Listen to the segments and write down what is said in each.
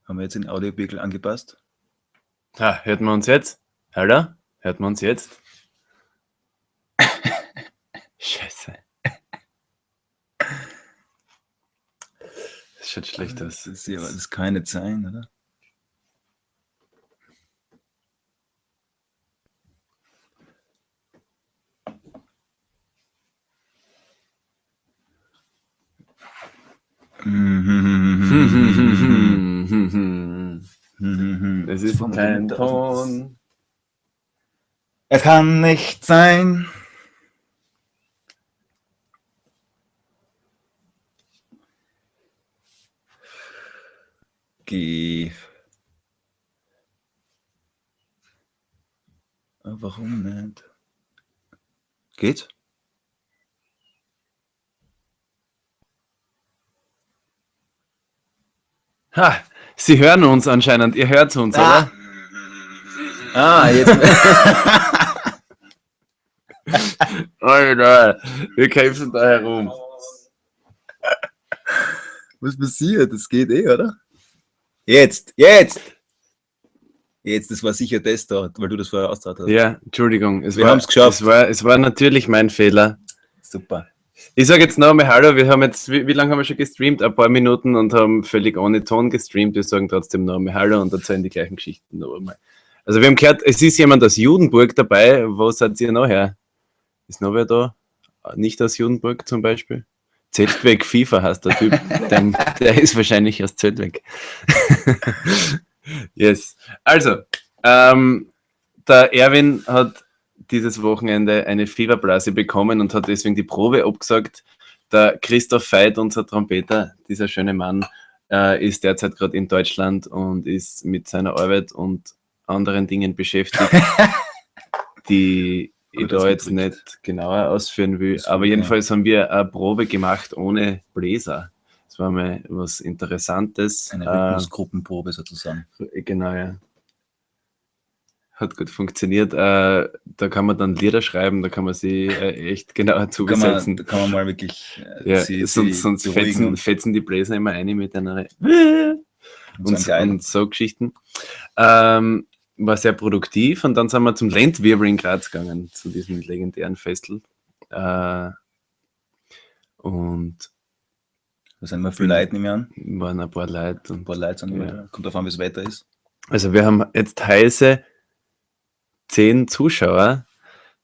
Haben wir jetzt den Audiopegel angepasst? Ha, hört man uns jetzt? Hallo? Hört man uns jetzt? Scheiße. Das schaut schlecht aus. Das ist ja, das kann nicht sein, oder? Es ist kein Ton. Es kann nicht sein. Geh. Ah, warum nicht? Geht's? Ha, Sie hören uns anscheinend. Ihr hört uns, Ah. oder? Ah, jetzt. Alter, wir kämpfen da herum. Was passiert? Das geht eh, oder? Jetzt, jetzt! Jetzt, das war sicher das da, weil du das vorher ausgetragen hast. Ja, Entschuldigung. Es Wir war, haben's geschafft. Es war natürlich mein Fehler. Super. Ich sage jetzt noch einmal Hallo, wir haben jetzt, wie lange haben wir schon gestreamt? Ein paar Minuten und haben völlig ohne Ton gestreamt. Wir sagen trotzdem noch einmal Hallo und erzählen die gleichen Geschichten noch einmal. Also wir haben gehört, es ist jemand aus Judenburg dabei. Wo seid ihr noch her? Ist noch wer da? Nicht aus Judenburg zum Beispiel? Zeltweg FIFA heißt der Typ. Der ist wahrscheinlich aus Zeltweg. Yes. Also, der Erwin hat dieses Wochenende eine Fieberblase bekommen und hat deswegen die Probe abgesagt. Der Christoph Veit, unser Trompeter, dieser schöne Mann, ist derzeit gerade in Deutschland und ist mit seiner Arbeit und anderen Dingen beschäftigt, die ich Gut da jetzt ausgedrückt. nicht genauer ausführen will. Das Aber war- jedenfalls haben wir eine Probe gemacht ohne Bläser. Das war mal was Interessantes. Eine Rhythmusgruppenprobe sozusagen. Genau, ja. Hat gut funktioniert. Da kann man dann Lieder schreiben, da kann man sie echt genauer Kann man, zugesetzen. da kann man mal wirklich Ja, sie sonst beruhigen fetzen, und, fetzen die Bläser immer ein mit einer und und, sagen, geil. und so Geschichten. War sehr produktiv und dann sind wir zum Lendwirbel in Graz gegangen, zu diesem legendären Festival. Und Da sind immer viele Leute, nehme ich an. waren ein paar Leute. Ein Und paar Leute sind immer Ja. da. Kommt drauf an, wie das Wetter ist. Also wir haben jetzt heiße 10 Zuschauer.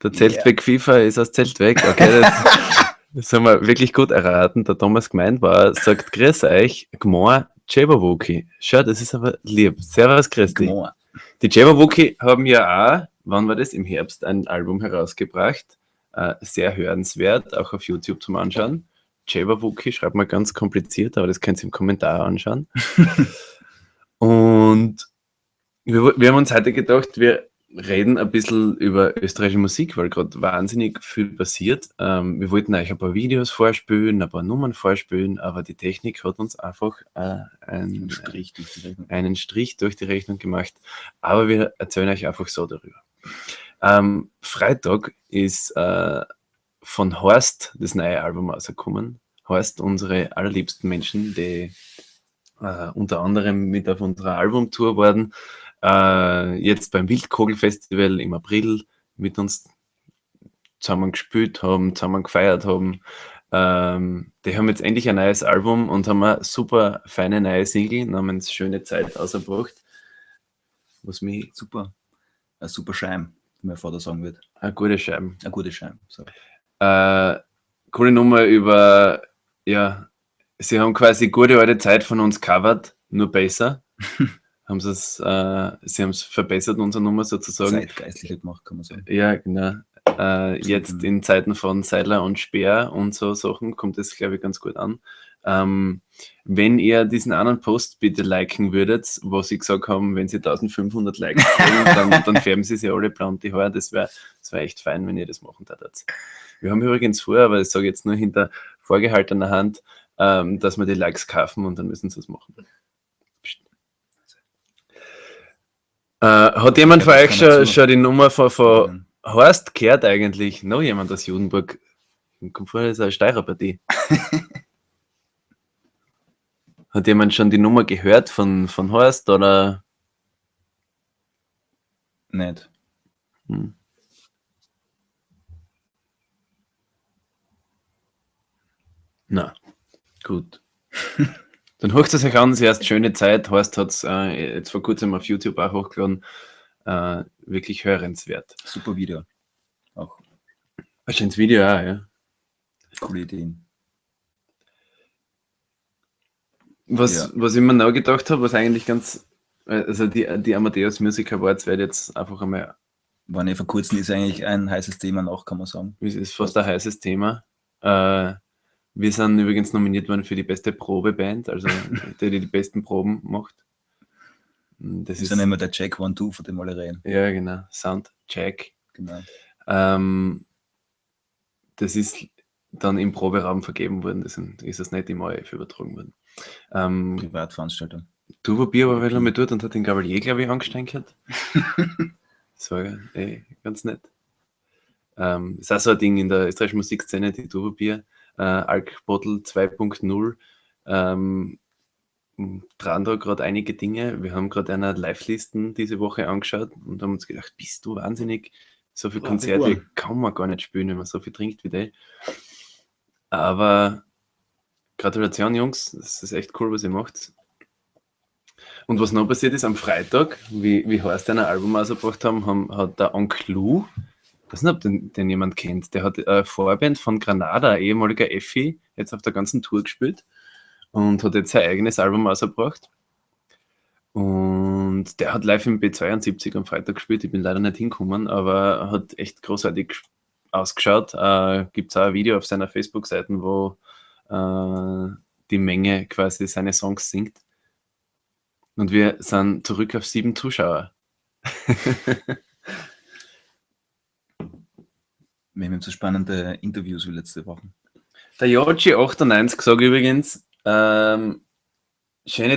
Der Zeltweg FIFA ist aus Zeltweg. Okay, das haben wir wirklich gut erraten. Der Thomas Gemeinbauer sagt, grüß euch, Gmor Jabberwocky. Schau, das ist aber lieb. Servus, grüß dich. Gmor. Die Jabberwocky haben ja auch, wann war das? Im Herbst ein Album herausgebracht. Sehr hörenswert, auch auf YouTube zum Anschauen. Jabberwocky schreibt man ganz kompliziert, aber das könnt ihr im Kommentar anschauen. Und wir haben uns heute gedacht, wir reden ein bisschen über österreichische Musik, weil gerade wahnsinnig viel passiert. Wir wollten euch ein paar Videos vorspielen, ein paar Nummern vorspielen, aber die Technik hat uns einfach Ein Strich durch die Rechnung. einen Strich durch die Rechnung gemacht. Aber wir erzählen euch einfach so darüber. Freitag ist von Horst das neue Album rausgekommen. Horst, unsere allerliebsten Menschen, die unter anderem mit auf unserer Albumtour waren, jetzt beim Wildkogel-Festival im April mit uns zusammen gespielt haben, zusammen gefeiert haben. Die haben jetzt endlich ein neues Album und haben eine super feine neue Single namens Schöne Zeit rausgebracht. Was mich Super. Ein super Scheim, wie mein Vater sagen wird. Eine gute Scheibe. Eine gute Scheibe. So. Coole Nummer über, ja, sie haben quasi gute alte Zeit von uns covered, nur besser. Haben sie es sie haben's verbessert, unsere Nummer sozusagen. Zeitgeistlicher gemacht, kann man sagen. Ja, genau. Jetzt in Zeiten von Seiler und Speer und so Sachen kommt das, glaube ich, ganz gut an. Wenn ihr diesen anderen Post bitte liken würdet, wo sie gesagt haben, wenn sie 1500 Likes kriegen, dann färben sie sich alle blond die Haare. Das wär echt fein, wenn ihr das machen würdet. Wir haben übrigens vor, aber ich sage jetzt nur hinter vorgehaltener Hand, dass wir die Likes kaufen und dann müssen sie es machen. Psst. Hat jemand Ja, von das euch kann man zu- schon die Nummer von Mhm. Horst gehört eigentlich? Noch jemand aus Judenburg? Kommt vor, das ist eine Steirerpartie. Hat jemand schon die Nummer gehört von Horst oder? Nicht. Na, gut. Dann hört es euch an, sie heißt Schöne Zeit. Horst hat's jetzt vor kurzem auf YouTube auch hochgeladen. Wirklich hörenswert. Super Video. Auch. Ein schönes Video auch, ja. Coole Ideen. Was, was ich mir noch gedacht habe, was eigentlich ganz, also die Amadeus Music Awards werde jetzt einfach einmal. War nicht vor kurzem, ist eigentlich ein heißes Thema noch, kann man sagen. Ist fast ein heißes Thema. Wir sind übrigens nominiert worden für die beste Probeband, also die, die die besten Proben macht. Das ist dann immer der Check 1, 2, von dem alle reden. Ja, genau. Sound Check. Genau. Das ist dann im Proberaum vergeben worden, deswegen ist das nicht im ORF übertragen worden. Privatveranstaltung. Turbo Bier war wieder mal dort und hat den Gabalier, glaube ich, angestänkert. Das war ganz nett. Ist auch so ein Ding in der österreichischen Musikszene, die Turbo Bier, Alk-Bottle 2.0, dran da gerade einige Dinge. Wir haben gerade eine Live-Listen diese Woche angeschaut und haben uns gedacht, bist du wahnsinnig? So viele Konzerte kann man gar nicht spielen, wenn man so viel trinkt wie der. Aber Gratulation, Jungs, das ist echt cool, was ihr macht. Und was noch passiert ist, am Freitag, wie Horst ein Album rausgebracht haben, hat der Onkel Lou, ich weiß nicht, ob den jemand kennt, der hat eine Vorband von Granada, ehemaliger Effi, jetzt auf der ganzen Tour gespielt und hat jetzt sein eigenes Album rausgebracht. Und der hat live im B72 am Freitag gespielt, ich bin leider nicht hingekommen, aber hat echt großartig ausgeschaut. Gibt es auch ein Video auf seiner Facebook-Seite, wo die Menge quasi seine Songs singt. Und wir sind zurück auf 7 Zuschauer. Wir haben so spannende Interviews wie letzte Woche. Der Jochi 98 sagt übrigens, schöne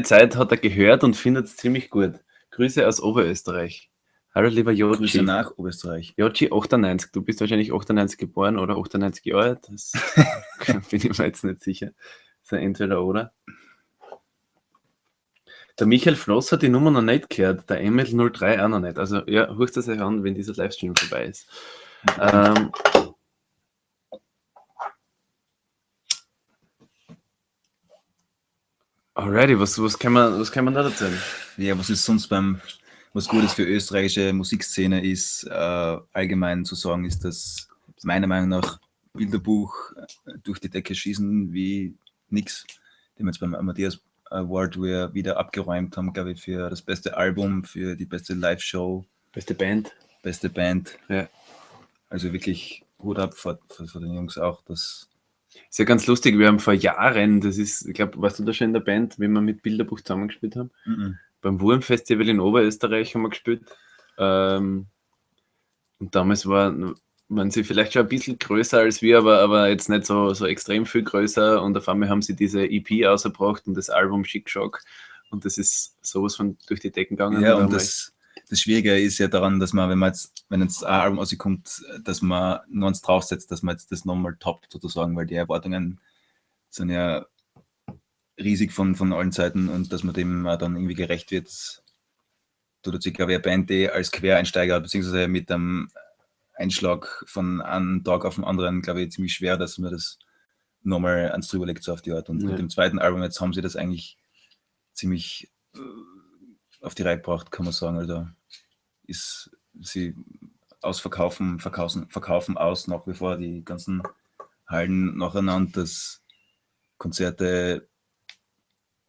Zeit hat er gehört und findet es ziemlich gut. Grüße aus Oberösterreich. Hallo lieber Jochi. Grüße nach Oberösterreich. Jochi 98, du bist wahrscheinlich 98 geboren oder 98 Jahre alt. Das bin ich mir jetzt nicht sicher. Das ist ein Entweder oder. Der Michael Floss hat die Nummer noch nicht gehört, der ML03 auch noch nicht. Also ja, hört es euch an, wenn dieser Livestream vorbei ist. Alrighty, was kann man da erzählen? Ja, was ist sonst was Gutes für österreichische Musikszene ist, allgemein zu sagen, ist, dass meiner Meinung nach Bilderbuch durch die Decke schießen wie nix. Die wir jetzt beim Amadeus Award wir wieder abgeräumt haben, glaube ich, für das beste Album, für die beste Live-Show. Beste Band. Beste Band. Ja. Also wirklich Hut ab vor den Jungs auch. Das ist ja ganz lustig, wir haben vor Jahren, das ist, ich glaube, warst du da schon in der Band, wenn wir mit Bilderbuch zusammengespielt haben? Mhm. Beim Wurmfestival in Oberösterreich haben wir gespielt. Und damals waren sie vielleicht schon ein bisschen größer als wir, aber jetzt nicht so extrem viel größer. Und auf einmal haben sie diese EP rausgebracht und das Album Schick Schock. Und das ist sowas von durch die Decken gegangen. Ja, und das Schwierige ist ja daran, dass man, wenn jetzt ein Album rauskommt, dass man nur eins draufsetzt, dass man jetzt das nochmal toppt sozusagen, weil die Erwartungen sind ja riesig von allen Seiten und dass man dem dann irgendwie gerecht wird, tut sich, glaube ich, eine Band, die als Quereinsteiger beziehungsweise mit einem Einschlag von einem Tag auf den anderen, glaube ich, ziemlich schwer, dass man das nochmal ans drüber legt, so auf die Art. Und ja, mit dem zweiten Album jetzt haben sie das eigentlich ziemlich auf die Reihe gebracht, kann man sagen. Also ist sie ausverkaufen, verkaufen aus nach wie vor die ganzen Hallen nacheinander, dass Konzerte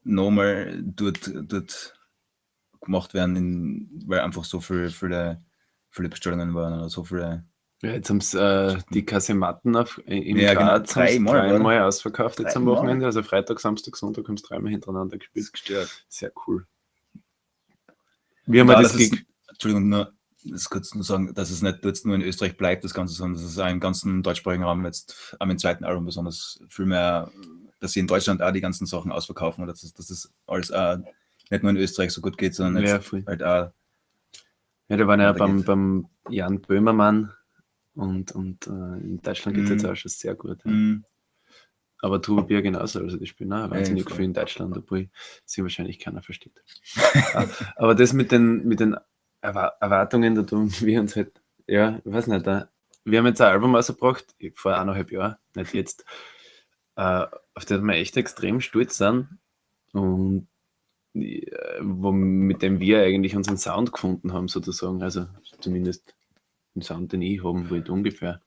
nochmal dort gemacht werden, weil einfach so viele Bestellungen waren oder so viele. Ja, jetzt haben sie die Kasematten im ja, Graz genau, dreimal ausverkauft jetzt am Wochenende. Also Freitag, Samstag, Sonntag haben sie dreimal hintereinander gespielt. Das ist gestört. Sehr cool. Wie haben wir das Gig? Entschuldigung, nur, das kurz nur sagen, dass es nicht jetzt nur in Österreich bleibt, das Ganze, sondern dass es auch im ganzen deutschsprachigen Raum jetzt am zweiten Album besonders viel mehr, dass sie in Deutschland auch die ganzen Sachen ausverkaufen oder dass das alles auch nicht nur in Österreich so gut geht, sondern jetzt ja, halt auch. Ja, da waren ja beim Jan Böhmermann und in Deutschland geht es jetzt auch schon sehr gut. Ja. Aber Turbo Bier genauso, also die spielen auch wahnsinnig viel in Deutschland, obwohl sie wahrscheinlich keiner versteht. Aber das mit den Erwartungen, da tun wir uns halt, ja, ich weiß nicht, da, wir haben jetzt ein Album rausgebracht, vor 1,5 Jahren, nicht jetzt, auf das wir echt extrem stolz sind und mit dem wir eigentlich unseren Sound gefunden haben, sozusagen, also zumindest den Sound, den ich haben wollte, ungefähr.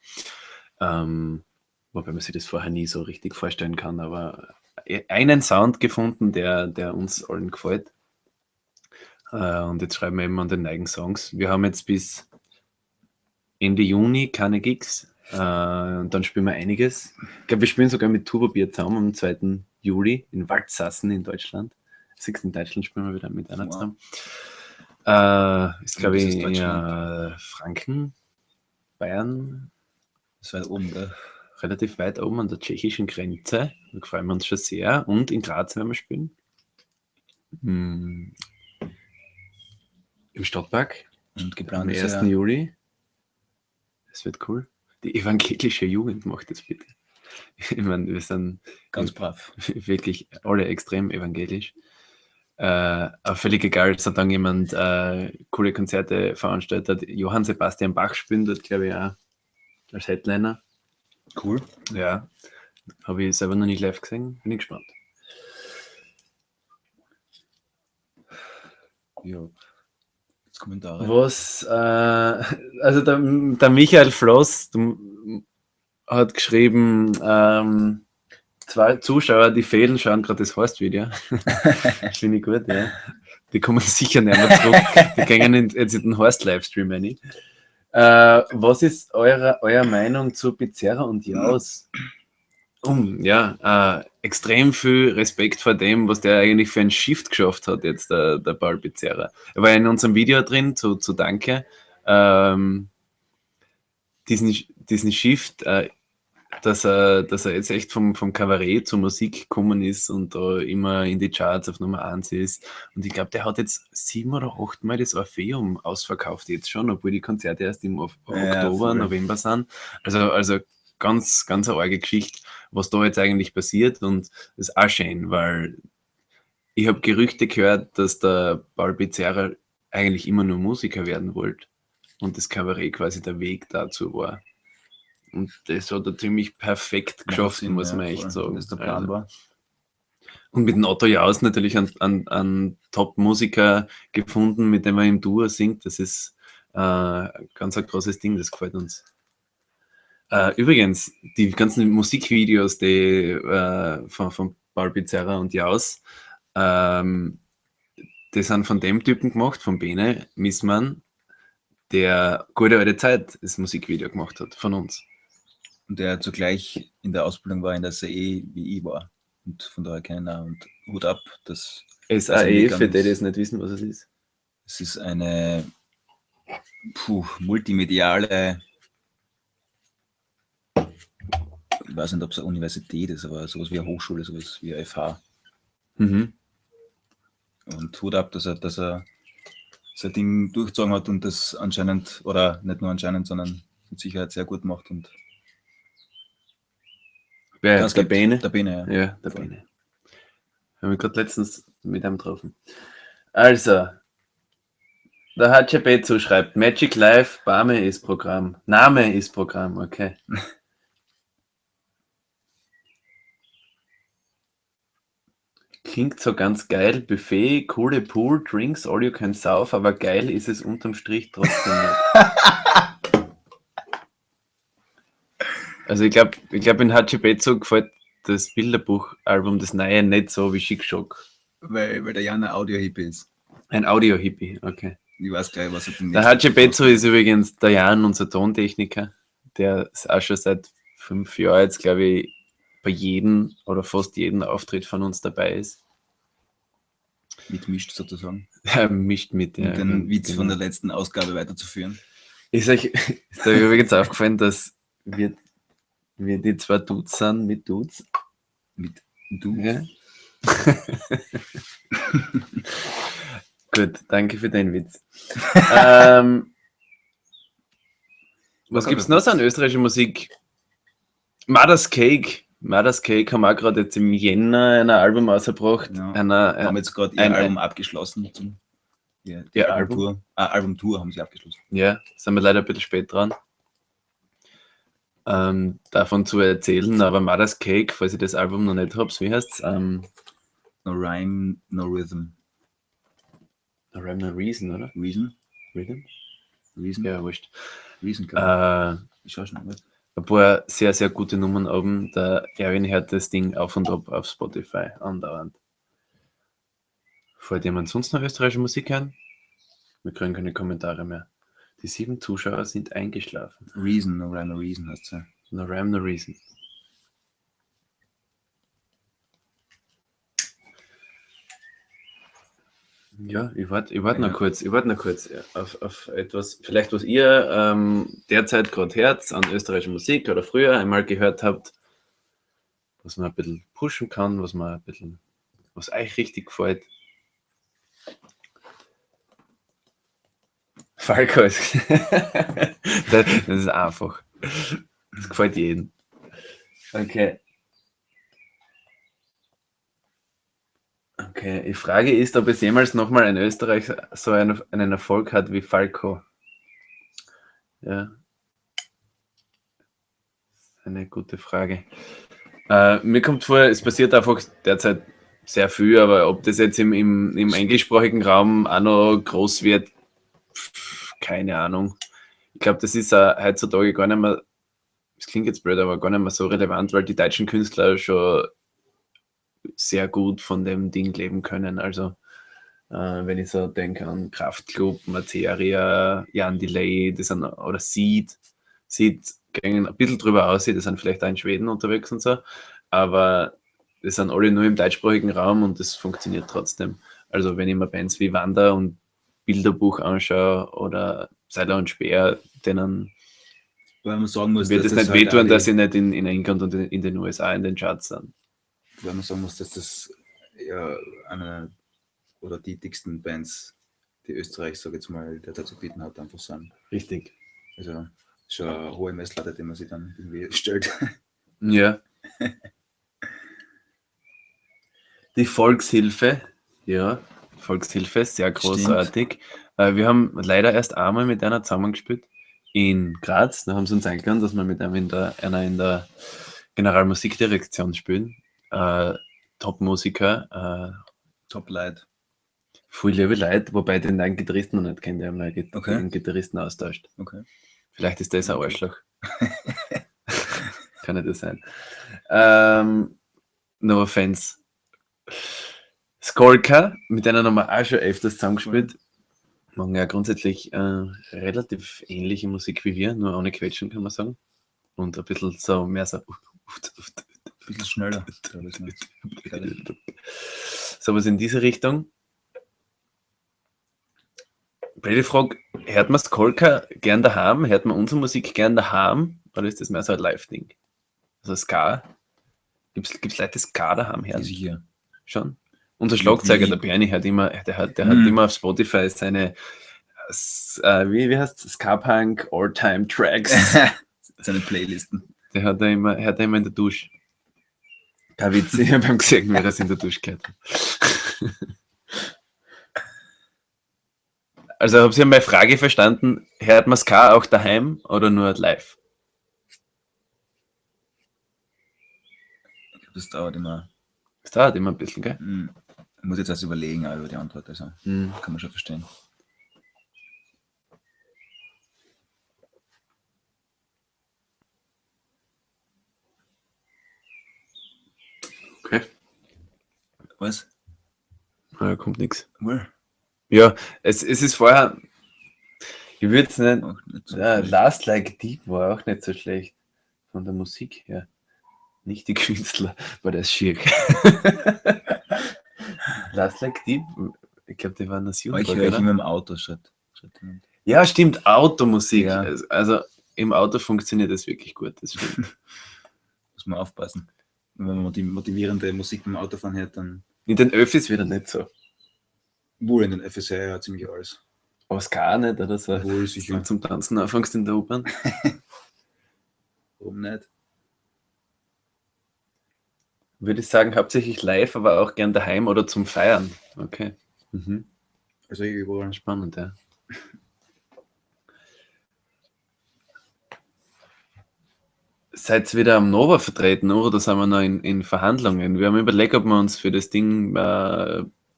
Wobei man sich das vorher nie so richtig vorstellen kann, aber einen Sound gefunden, der uns allen gefällt. Und jetzt schreiben wir eben an den neuen Songs. Wir haben jetzt bis Ende Juni keine Gigs. Und dann spielen wir einiges. Ich glaube, wir spielen sogar mit Turbo Bier zusammen am 2. Juli in Waldsassen in Deutschland. 6. in Deutschland spielen wir wieder mit einer zusammen. Ist, glaube ich, in Franken, Bayern. Das ist weit oben, gell? Relativ weit oben an der tschechischen Grenze. Da freuen wir uns schon sehr. Und in Graz werden wir spielen. Im Stadtpark. Und geplant am 1. Juli. Das wird cool. Die evangelische Jugend macht das bitte. Ich meine, wir sind ganz brav. Wirklich alle extrem evangelisch. Aber völlig egal, solange jemand coole Konzerte veranstaltet. Johann Sebastian Bach spielt dort, glaube ich, auch als Headliner. Cool. Ja, habe ich selber noch nicht live gesehen. Bin ich gespannt. Ja, jetzt Kommentare. Was, also der Michael Floss hat geschrieben, 2 Zuschauer, die fehlen, schauen gerade das Horst-Video. Finde ich gut, ja. Die kommen sicher nicht mehr zurück. Die gehen jetzt in den Horst-Livestream rein. Was ist eure Meinung zu Pizzerra und Jaus? Extrem viel Respekt vor dem, was der eigentlich für einen Shift geschafft hat, jetzt der Paul Pizzerra. Er war ja in unserem Video drin, zu Danke. Diesen Shift, dass er jetzt echt vom Kabarett zur Musik gekommen ist und da immer in die Charts auf Nummer 1 ist. Und ich glaube, der hat jetzt 7 oder 8 Mal das Orpheum ausverkauft jetzt schon, obwohl die Konzerte erst im Oktober, November sind. Also ganz, ganz eine arge Geschichte, was da jetzt eigentlich passiert. Und das ist auch schön, weil ich habe Gerüchte gehört, dass der Paul Pizzerra eigentlich immer nur Musiker werden wollte und das Kabarett quasi der Weg dazu war. Und das hat er ziemlich perfekt geschafft, Sinn, muss man echt sagen. Das der Plan war. Und mit dem Otto Jaus natürlich einen Top-Musiker gefunden, mit dem er im Duo singt. Das ist ganz ein großes Ding, das gefällt uns. Übrigens, die ganzen Musikvideos, die von Paul Pizzerra und Jaus, die sind von dem Typen gemacht, von Bene Missmann, der Gute alte Zeit das Musikvideo gemacht hat, von uns. Und der zugleich in der Ausbildung war, in der SAE, wie ich war. Und von daher keiner. Und Hut ab. Das SAE, für die, die es nicht wissen, was es ist. Es ist eine multimediale, ich weiß nicht, ob es eine Universität ist, aber sowas wie eine Hochschule, sowas wie eine FH. Mhm. Und Hut ab, dass er sein Ding durchgezogen hat und das anscheinend, oder nicht nur anscheinend, sondern mit Sicherheit sehr gut macht. Und wer, der Bene? Der Bene, ja. Ja, der Bene. Haben wir gerade letztens mit einem getroffen. Also, der HCB schreibt, Magic Life, Bame ist Programm. Name ist Programm, okay. Klingt so ganz geil. Buffet, coole Pool, Drinks, all you can sauf, aber geil ist es unterm Strich trotzdem nicht. Also ich glaube in HCB gefällt das Bilderbuch-Album, das neue, nicht so wie Schick Schock. Weil der Jan ein Audio-Hippie ist. Ein Audio-Hippie, okay. Ich weiß gleich, was er denn. Der HCB ist übrigens der Jan, unser Tontechniker, der ist auch schon seit 5 Jahren jetzt, glaube ich, bei jedem oder fast jedem Auftritt von uns dabei ist. Mitmischt sozusagen. Ja, mischt mit, ja. Um den Witz von der letzten Ausgabe weiterzuführen. Ist euch übrigens aufgefallen, dass wir die zwei Dudes sind mit Dudes? Mit Dudes? Ja. Gut, danke für deinen Witz. Was gibt es noch so an österreichischer Musik? Mother's Cake. Mother's Cake haben auch gerade jetzt im Jänner ein Album rausgebracht. Ja. Haben jetzt gerade ihr Album abgeschlossen. Ihr Album? Albumtour haben sie abgeschlossen. Ja, sind wir leider ein bisschen spät dran, davon zu erzählen, aber Mother's Cake, falls ihr das Album noch nicht habt, wie heißt's? No Rhyme, No Rhythm. No Rhyme, No Reason, oder? Reason? Rhythm? Reason? Ja, wurscht. Reason, glaube ich. Ich schau schon. Was? Ein paar sehr, sehr gute Nummern oben. Der Erwin hört das Ding auf und ab auf Spotify andauernd. Fällt jemand sonst noch österreichische Musik ein? Wir kriegen keine Kommentare mehr. Die 7 Zuschauer sind eingeschlafen. Reason, No Rhyme, No Reason heißt es ja. No Rhyme, No Reason. Ja, ich warte noch kurz, auf etwas, vielleicht was ihr derzeit gerade hört an österreichischer Musik oder früher einmal gehört habt, was man ein bisschen pushen kann, was man ein bisschen, was euch richtig gefällt. Falco ist das ist einfach. Das gefällt jedem. Okay. Okay, die Frage ist, ob es jemals nochmal in Österreich so einen Erfolg hat wie Falco. Ja. Eine gute Frage. Mir kommt vor, es passiert einfach derzeit sehr viel, aber ob das jetzt im englischsprachigen Raum auch noch groß wird, keine Ahnung. Ich glaube, das ist auch heutzutage gar nicht mehr, das klingt jetzt blöd, aber gar nicht mehr so relevant, weil die deutschen Künstler schon sehr gut von dem Ding leben können. Also wenn ich so denke an Kraftklub, Materia, Jan Delay, das sind, oder Seeed gehen ein bisschen drüber aus, die sind vielleicht auch in Schweden unterwegs und so, aber das sind alle nur im deutschsprachigen Raum und das funktioniert trotzdem. Also wenn ich mir Bands wie Wanda und Bilderbuch anschaue oder Seiler und Speer, denen weil man sagen muss, wird es nicht halt wehtun, dass sie nicht in England und in den USA in den Charts sind. Weil man sagen muss, dass das ja eine oder die dicksten Bands, die Österreich, sage ich jetzt mal, derzeit zu bieten hat, einfach sind. Richtig. Also schon eine hohe Messlatte, die man sich dann irgendwie stellt. Ja. Die Volkshilfe, ja, Volkshilfe, sehr großartig. Wir haben leider erst einmal mit einer zusammengespielt in Graz. Da haben sie uns eingeladen, dass wir mit einem einer in der Generalmusikdirektion spielen. Top-Musiker. Top-Leute. Voll liebe Leute, wobei den neuen Gitarristen noch nicht kennt, der haben einen Gitarristen austauscht. Okay. Vielleicht ist das ein Arschloch. Kann nicht das sein. No offense. Skolka, mit einer haben wir auch schon öfters zusammengespielt. Machen ja grundsätzlich relativ ähnliche Musik wie wir, nur ohne Quetschen, kann man sagen. Und ein bisschen so mehr so. Ein bisschen schneller. So was in diese Richtung. Blöde Frage, hört man Skolka gern daheim? Hört man unsere Musik gern daheim? Oder ist das mehr so ein Live-Ding? Also Ska? Gibt's Leute, die Ska daheim hören? Sicher. Schon? Unser Schlagzeuger, der Bernie, hat immer, der hat immer auf Spotify seine, wie heißt es? Ska-Punk All-Time Tracks. Seine Playlisten. Der hat er immer in der Dusche. Kein Witz, ich habe ihm gesehen, wie er das in der Dusche gehört hat. Also, habt ihr meine Frage verstanden? Hört man Ska auch daheim oder nur live? Ich glaube, das dauert immer. Das dauert immer ein bisschen, gell? Ich muss jetzt erst überlegen über die Antwort, also kann man schon verstehen. Okay. Was? Da kommt nichts. Wohl. Ja, es ist vorher, ich würde es nicht, so ja, Last Like Deep war auch nicht so schlecht von der Musik her. Nicht die Künstler, war das schier. Last Like Deep, ich glaube, die waren das Jugend. Ich höre immer im Auto. Schritt. Ja, stimmt, Automusik. Ja. Also im Auto funktioniert das wirklich gut, das stimmt. Muss man aufpassen. Wenn man die motivierende Musik beim Autofahren hört, dann... In den Öffis wieder nicht so. Wohl, in den Öffis ja ziemlich alles. Aber Ska nicht, oder so? Wohl, sicher. Zum Tanzen anfängst in der U-Bahn. Warum nicht? Würde ich sagen, hauptsächlich live, aber auch gern daheim oder zum Feiern. Okay. Mhm. Also überall. Spannend, ja. Seid ihr wieder am Nova vertreten, oder sind wir noch in Verhandlungen? Wir haben überlegt, ob wir uns für das Ding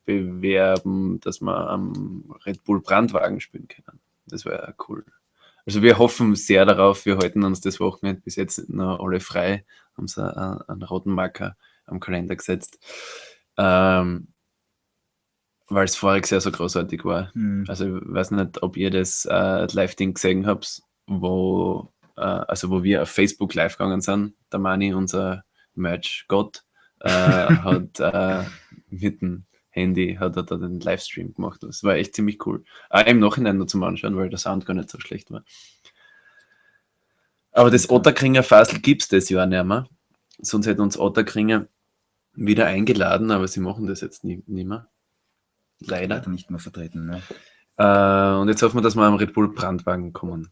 bewerben, dass wir am Red Bull Brandwagen spielen können. Das wäre cool. Also wir hoffen sehr darauf, wir halten uns das Wochenende bis jetzt noch alle frei, haben so einen roten Marker am Kalender gesetzt, weil es voriges Jahr so großartig war. Mhm. Also ich weiß nicht, ob ihr das Live-Ding gesehen habt, wo wir auf Facebook live gegangen sind. Der Mani, unser Merch-Gott, hat mit dem Handy hat er da den Livestream gemacht. Das war echt ziemlich cool. Auch im Nachhinein noch zum Anschauen, weil der Sound gar nicht so schlecht war. Aber das Ottakringer Fasl gibt's das Jahr nicht mehr. Sonst hätten uns Ottakringer wieder eingeladen, aber sie machen das jetzt nicht mehr. Leider. Leider nicht mehr vertreten, ne? Und jetzt hoffen wir, dass wir am Red Bull Brandwagen kommen.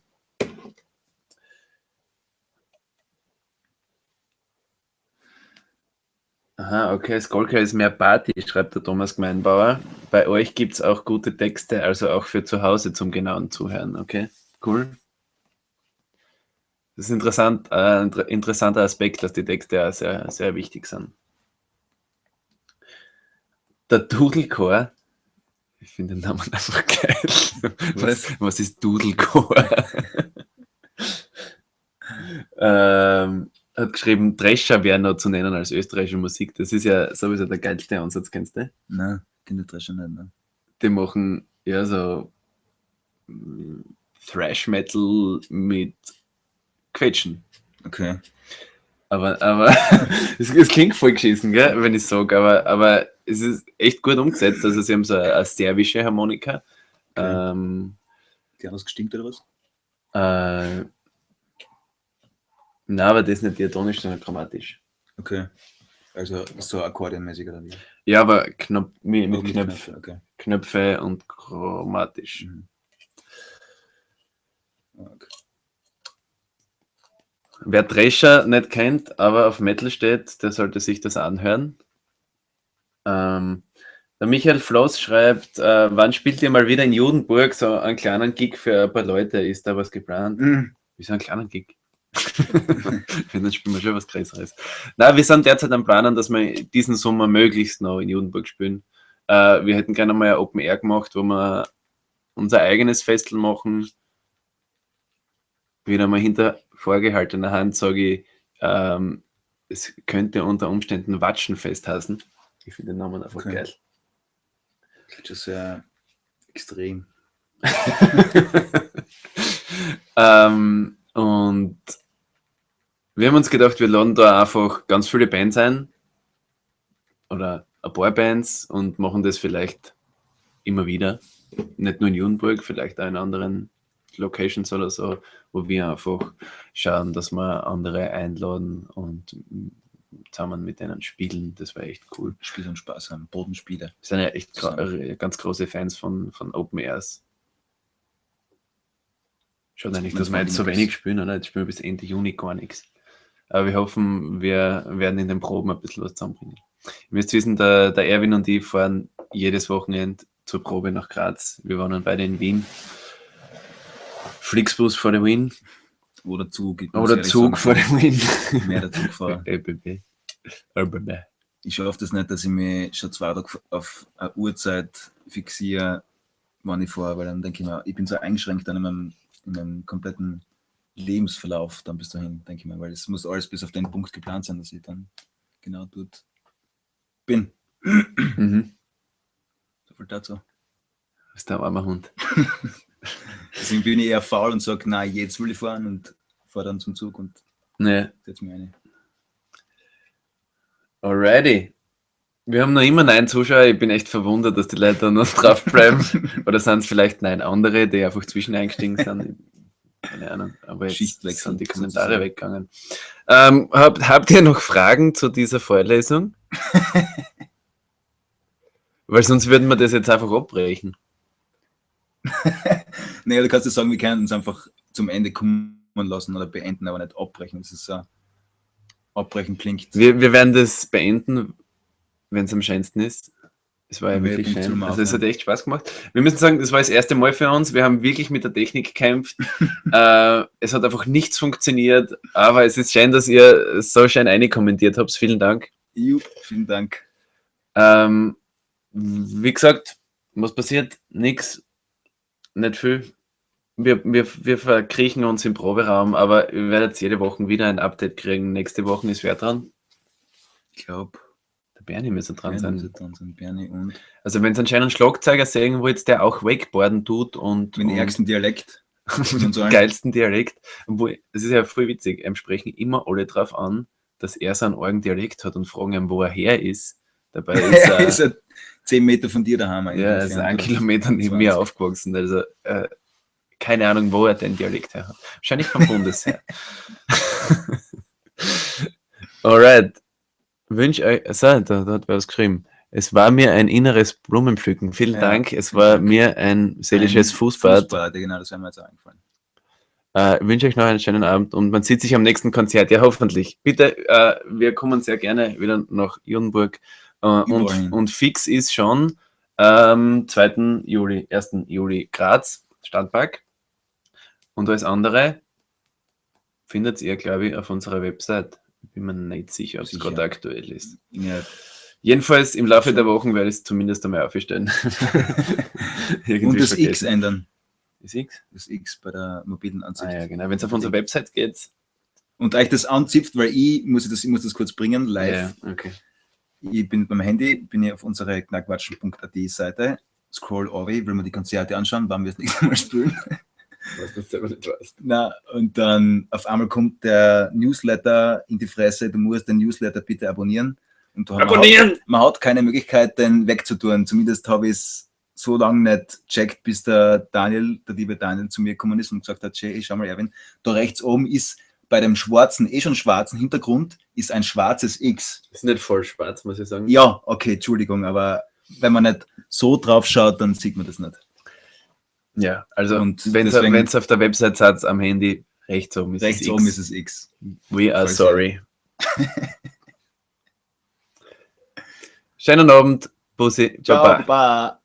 Aha, okay, Skolka ist mehr Party, schreibt der Thomas Gemeinbauer. Bei euch gibt's auch gute Texte, also auch für zu Hause zum genauen Zuhören. Okay, cool. Das ist interessant, ein interessanter Aspekt, dass die Texte auch sehr, sehr wichtig sind. Der Doodlecore, ich finde den Namen einfach geil. Was ist Doodlecore? Hat geschrieben, Drescher wäre noch zu nennen als österreichische Musik. Das ist ja sowieso der geilste Ansatz, kennst du? Nein, kenn den Drescher nicht. Ne? Die machen ja so Thrash Metal mit Quetschen. Okay. Aber es klingt voll geschissen, gell, wenn ich sag, aber es ist echt gut umgesetzt. Also sie haben so eine serbische Harmonika. Okay. Die haben was gestimmt oder was? Nein, aber das ist nicht diatonisch, sondern chromatisch. Okay. Also so akkordeonmäßig oder wie? Ja, aber mit Knöpfe, okay. Knöpfe und chromatisch. Mhm. Okay. Wer Drescher nicht kennt, aber auf Metal steht, der sollte sich das anhören. Der Michael Floss schreibt, wann spielt ihr mal wieder in Judenburg so einen kleinen Gig für ein paar Leute? Ist da was geplant? Mhm. Wieso einen kleinen Gig? Dann spielen wir schon was Größeres. Nein, wir sind derzeit am Planen, dass wir diesen Sommer möglichst noch in Judenburg spielen. Wir hätten gerne mal ein Open Air gemacht, wo wir unser eigenes Festival machen. Wieder mal hinter vorgehaltener Hand sage ich, es könnte unter Umständen Watschenfest heißen. Ich finde den Namen einfach geil. Klingt schon sehr extrem. Und wir haben uns gedacht, wir laden da einfach ganz viele Bands ein oder ein paar Bands und machen das vielleicht immer wieder. Nicht nur in Judenburg, vielleicht auch in anderen Locations oder so, wo wir einfach schauen, dass wir andere einladen und zusammen mit denen spielen. Das war echt cool. Spiel und Spaß haben, Bodenspiele. Wir sind ja echt ganz große Fans von Open Airs. Schaut eigentlich, dass wir jetzt so wenig spielen, oder? Jetzt spielen wir bis Ende Juni gar nichts. Aber wir hoffen, wir werden in den Proben ein bisschen was zusammenbringen. Ihr müsst wissen, der Erwin und ich fahren jedes Wochenende zur Probe nach Graz. Wir wohnen beide in Wien. Flixbus for the win. Oder Zug. Oder Zug for the win. Mehr der Zug fahren. ÖBB. ÖBB. Ich schaffe das nicht, dass ich mich schon 2 Tage auf eine Uhrzeit fixiere, wann ich fahre, weil dann denke ich mir, ich bin so eingeschränkt dann in meinem kompletten Lebensverlauf dann bis dahin, denke ich mir, weil es muss alles bis auf den Punkt geplant sein, dass ich dann genau dort bin. Mhm. So viel dazu. Das ist der arme Hund. Deswegen bin ich eher faul und sage, nein, jetzt will ich fahren und fahre dann zum Zug und setze mich rein. Alrighty. Wir haben noch immer 9 Zuschauer. Ich bin echt verwundert, dass die Leute da noch draufbleiben. Oder sind es vielleicht 9 andere, die einfach zwischen eingestiegen sind? Keine Ahnung. Aber jetzt sind die Kommentare weggegangen. Habt ihr noch Fragen zu dieser Vorlesung? Weil sonst würden wir das jetzt einfach abbrechen. Naja, du kannst ja sagen, wir können uns einfach zum Ende kommen lassen oder beenden, aber nicht abbrechen. Das ist so. Abbrechen klingt. Wir werden das beenden, wenn es am schönsten ist. Es war ja wirklich schön. Also es hat echt Spaß gemacht. Wir müssen sagen, das war das erste Mal für uns. Wir haben wirklich mit der Technik gekämpft. Es hat einfach nichts funktioniert. Aber es ist schön, dass ihr so schön reinkommentiert habt. Vielen Dank. Jupp, vielen Dank. Wie gesagt, was passiert? Nix. Nicht viel. Wir verkriechen uns im Proberaum, aber ihr werdet jede Woche wieder ein Update kriegen. Nächste Woche ist wer dran? Ich glaub, Der Bernie müsste dran Bernie sein. müsste dran sein, Bernie und Also wenn es anscheinend einen Schlagzeuger sehen wollt, der auch Wakeboarden tut und mit dem und ärgsten Dialekt. mit dem sagen. geilsten Dialekt. Obwohl, es ist ja voll witzig, ihm sprechen immer alle drauf an, dass er so einen argen Dialekt hat und fragen ihn, wo er her ist. Dabei ist Er er, ist ja 10 Meter von dir daheim eigentlich ja, er ist entfernt, einen oder? Kilometer neben mir 20. aufgewachsen. Also keine Ahnung, wo er den Dialekt her hat. Wahrscheinlich vom Bundesheer. Alright. Wünsch euch, so, da hat wer was geschrieben. Es war mir ein inneres Blumenpflücken. Vielen Ja, Dank. Es vielen war Dank. mir ein seelisches Ein Fußbad. Fußbad, ja, genau, das wäre mir jetzt auch eingefallen. Wünsche euch noch einen schönen Abend und man sieht sich am nächsten Konzert. Ja, hoffentlich. Bitte, wir kommen sehr gerne wieder nach Judenburg. Überall hin. Und fix ist schon 2. Juli, 1. Juli Graz, Stadtpark. Und alles andere findet ihr, glaube ich, auf unserer Website. Ich bin mir nicht sicher, ob's Sicher. gerade aktuell ist. Ja. Jedenfalls im Laufe der Wochen werde ich es zumindest einmal aufstellen. Irgendwie Und das X vergessen. ändern. Das X? Das X bei der mobilen Ansicht. Ah ja, genau. Wenn's auf unsere Website geht. Und euch das anzipft, weil ich muss das kurz bringen, live. Ja, okay. Ich bin beim Handy, bin ich auf unsere knackquatschen punkt a t Seite, scroll over, will mir die Konzerte anschauen, wann wir das nächste Mal spielen. Was du selber nicht weißt. Na, und dann auf einmal kommt der Newsletter in die Fresse, du musst den Newsletter bitte abonnieren. Und da Abonnieren! man hat keine Möglichkeit, den wegzutun. Zumindest habe ich es so lange nicht gecheckt, bis der liebe Daniel, zu mir gekommen ist und gesagt hat, hey, schau mal, Erwin, da rechts oben ist bei dem schwarzen, eh schon schwarzen Hintergrund, ist ein schwarzes X. Ist nicht voll schwarz, muss ich sagen. Ja, okay, Entschuldigung, aber wenn man nicht so drauf schaut, dann sieht man das nicht. Ja, also Und deswegen wenn's auf der Website seid, am Handy, rechts oben ist rechts es X. oben ist es X. We are Falls sorry. Schönen Abend, Bussi, Ciao, Baba. Baba.